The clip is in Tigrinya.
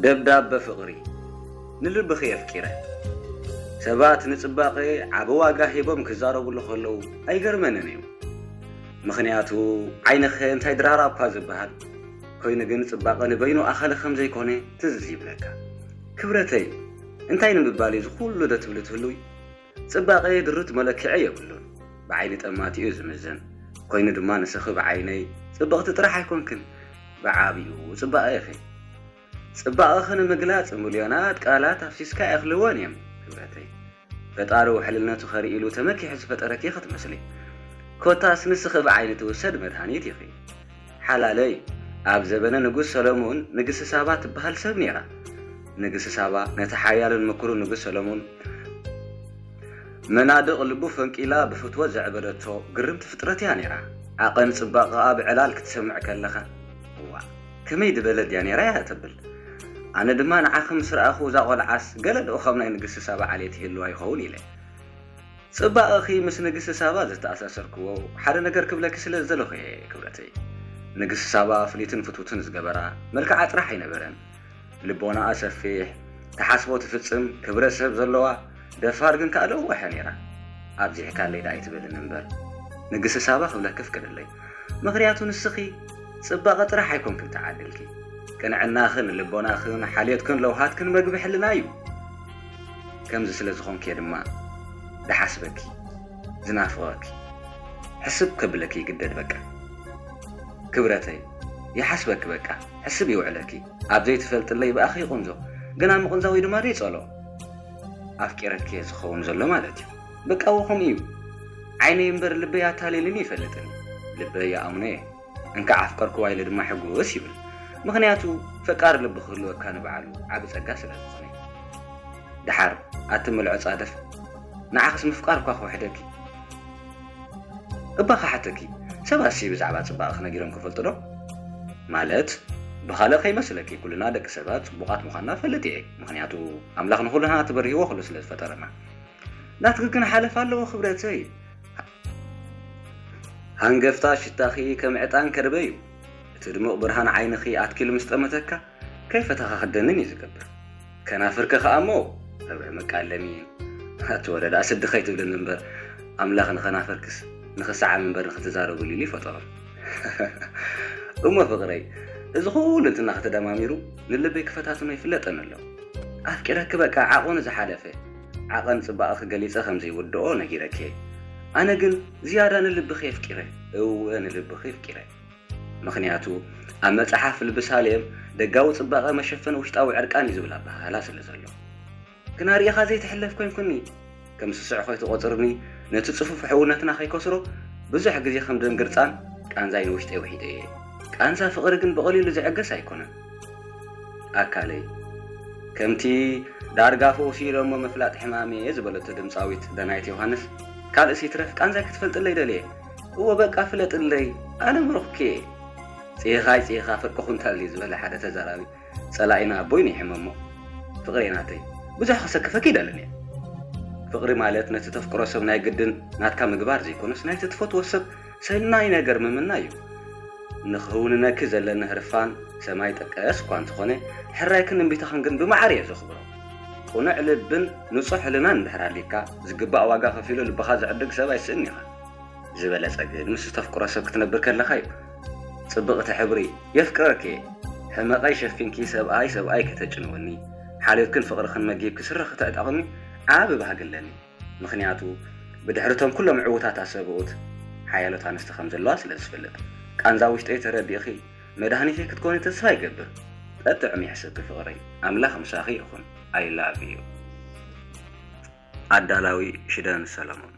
ደብዳበ ፍቕሪ። ንልብኺ የፍቂረ። ሰባት ንጽባቐ ዓቢ ዋጋ ሂቦም ክዛረቡሉ ከለዉ ኣይገርመንን እዩ። ምኽንያቱ ዓይንኸ እንታይ ድራራ እኳ ዝበሃል ኮይኑ ግን ጽባቐ ንበይኑ ኣኻሊ ከም ዘይኮነ ትዝ ይብለካ። ክብረተይ፣ እንታይ ንምባል እዩ ዝኹሉ ዶ ትብሊ ትህሉይ? ጽባቐ ድሩት መለክዒ የብሉን። ብዓይኒ ጠማቲ እዩ ዝምዘን። ኮይኑ ድማ ንስኺ ብዓይነይ ጽብቕቲ ጥራሕ ኣይኮንክን፣ ብዓቢኡ ጽባቐ ኢኺ። ጽባቐኺ ንምግላጽ ሚልዮናት ቃላት ኣፍሲስካ ኣይኽልወን እዮም ክብረተይ። ፈጣሪ ውሕልነቱ ኸርኢ ኢሉ ተመኪሑ ዝፈጠረኪ ኢኺ ትመስሊ። ኮታስ ንስኺ ብዓይኒ ትውሰድ መድሃኒት ኢኺ። ሓላለይ፣ ኣብ ዘበነ ንጉስ ሰሎሞን ንግስቲ ሳባ ትበሃል ሰብ ነይራ። ንግስቲ ሳባ ነቲ ሓያልን ምኩሩን ንጉስ ሰሎሞን መናድቕ ልቡ ፈንቂላ ብፍትወት ዘዕበደቶ ግርምቲ ፍጥረት እያ ነይራ። ዓቐን ጽባቐኣ ብዕላል ክትሰምዕ ከለኻ፣ እዋ፣ ከመይ ዝበለት ድያ ነይራ እያ ተብል። ኣነ ድማ ንዓኺ ምስ ረኣኹ እዛ ቆልዓስ ገለ ደኡ ከም ናይ ንግስቲ ሳባ ዓሌት ይህልዋ ይኸውን ኢለ። ጽባቐኺ ምስ ንግስቲ ሳባ ዘተኣሳሰርክዎ ሓደ ነገር ክብለኪ ስለ ዝደለኹ እየ ክብረተይ። ንግስቲ ሳባ ፍልይትን ፍትውትን ዝገበራ መልክዓ ጥራሕ ኣይነበረን። ልቦናኣ ሰፊሕ፣ ትሓስቦ ትፍጽም፣ ክብረት ሰብ ዘለዋ፣ ደፋር ግን ከኣ ለዋሕ እያ ነይራ። ኣብዚሕካለይ ደኣ ኣይትበልኒ እምበር፣ ንግስቲ ሳባ ክብለኪ ፍቀድለይ። ምኽንያቱ ንስኺ ጽባቐ ጥራሕ ኣይኮንክን ተዓዲልኪ። ቅንዕናኽን ልቦናኽን ሓልዮትክን ለውሃትክን መግቢ ሕልና እዩ። ከምዚ ስለ ዝኾንኪ እየ ድማ ዝሓስበኪ፣ ዝናፍቐኪ፣ ሕስብ ከብለኪ ይግደድ በቃ። ክብረተይ፣ ይሓስበኪ በቃ፣ ሕስብ ይውዕለኪ። ኣብ ዘይትፈልጥለይ ብኣኺ ይቕንዞ፣ ግና ምቕንዛው እዩ ድማ ደይጸሎ። ኣፍቂረኪ እየ ዝኸውን ዘሎ ማለት እዩ። በቃ እዎ ከምኡ እዩ። ዓይነይ እምበር ልበይ ኣታሊሉኒ ይፈልጥን። ልበይ ይኣምኖ እየ። እንካዕ ኣፍቀርክዋ ኢለ ድማ ሕጉስ ይብል። ምኽንያቱ ፈቃሪ ልቢ ክህልወካ ንባዕሉ ዓቢ ጸጋ ስለ ዝኾነ። ደሓር ኣቲ ምልዖ ጻደፍ፣ ንዓኽስ ምፍቃር እኳ ክውሕደኪ። እባ ክሓተኪ፣ ሰባትሲ ብዛዕባ ጽባቐኺ ነጊሮም ክፈልጡ ዶ? ማለት ብኻልእ ከይመስለኪ፣ ኩልና ደቂ ሰባት ጽቡቓት ምዃንና እፈልጥ እየ። ምኽንያቱ ኣምላኽ ንኹልና ተበሪህዎ ኩሉ ስለ ዝፈጠረና። ናትኪ ግን ሓለፋ ኣለዎ ክብረተይ። ሃንገፍታ ሽታኺ ከም ዕጣን ከርበ እዩ። እቲ ድሙቕ ብርሃን ዓይንኺ ኣትኪሉ ምስ ጠመተካ፣ ከይፈተኻ ክደንን እዩ ዝገብር። ከናፍርኪ ከኣ እሞ ረብዒ መቃለሚ። ኣቲ ወረዳ ስዲ ከይትብልኒ እምበር፣ ኣምላኽ ንኸናፍርክስ ንኽሰዓም እምበር ንኽትዛረብሉ ኢሉ ይፈጠሮም። እሞ ፍቕረይ፣ እዚ ኩሉ እንትናኺ ተደማሚሩ ንልበይ ክፈታትኖ ይፍለጠኒ ኣሎ። ኣፍቂረኪ በቃ ዓቐኑ ዝሓለፈ፣ ዓቐን ጽባቐኺ ገሊጸ ከም ዘይውድኦ ነጊረኪ እየ። ኣነ ግን ዝያዳ ንልብኺ የፍቂረ፣ እወ ንልብኺ የፍቂረ። ምኽንያቱ ኣብ መጽሓፍ ልቢ ሳሌም ደጋዊ ጽባቐ መሸፈኒ ውሽጣዊ ዕርቃን እዩ ዝብል ኣበሃህላ ስለ ዘሎ። ግና ርኢኻ ዘይትሕለፍ ኮንኩኒ። ከም ስሱዕ ከይትቖጽርኒ፣ ነቲ ጽፉፍ ሕውነትና ከይከስሮ ብዙሕ ግዜ ከም ደንግርጻን ቃንዛይ ንውሽጠይ ውሒጠ እየ። ቃንዛ ፍቕሪ ግን ብቐሊሉ ዝዕገስ ኣይኮነን። ኣካለይ ከምቲ ዳርጋ ፈውሲ ኢሎሞ ምፍላጥ ሕማም እየ ዝበለቶ ድምፃዊት ዳናይት ዮሃንስ፣ ካልእስ ይትረፍ ቃንዛይ ክትፈልጥለይ ደልየ። እወ በቃ ፍለጥለይ፣ ኣነ ምሩኽኪ እየ። ጽሂኻ ኣይጽሂኻ ፍርቂ ኩንታል እዩ ዝበለ ሓደ ተዛራቢ ጸላኢና ኣቦይ ንይሕመሞ። ፍቕሪ ናተይ ብዙሕ ከሰክፈኪ ይደልን እየ። ፍቕሪ ማለት ነቲ ተፍቅሮ ሰብ ናይ ግድን ናትካ ምግባር ዘይኮነስ ናይቲ ትፈትዎ ሰብ ሰናይ ነገር ምምናይ እዩ። ንኽህውንነኪ ዘለኒ ህርፋን ሰማይ ጠቀስ እኳ እንተኾነ፣ ሕራይክን እምቢታኽን ግን ብማዕረ እየ ዘኽብሮ። ቅኑዕ ልብን ንጹሕ ህልናን እንድሕር ኣልካ፣ ዝግባእ ዋጋ ከፊሉ ልብኻ ዝዕድግ ሰብ ኣይስእን ኢኻ። ዝበለጸ ግን ምስ እተፍቅሮ ሰብ ክትነብር ከለኻ እዩ። ጽብቕቲ ሕብሪ፣ የፍቅረኪ እየ። ሕመቐይ ሸፊንኪ ሰብኣይ ሰብኣይ ከተጭንውኒ፣ ሓልዮትክን ፍቕርኽን መጊብኪ ስረ ከተዕጠቕኒ ዓቢ ባህጊ ኣለኒ። ምኽንያቱ ብድሕሪ እቶም ኩሎም ዕዉታት ኣሰብኡት ሓያሎት ኣንስቲ ከም ዘለዋ ስለ ዝፈልጥ። ቃንዛ ውሽጠይ ተረዲእኺ መድሃኒተይ ክትኮኒ ተስፋ ይገብር። ጠጥዕም ይሕሰኪ ፍቕረይ። ኣምላኽ ምሳኺ ይኹን። I love you። ኣዳላዊ ሽደን ሰለሞን።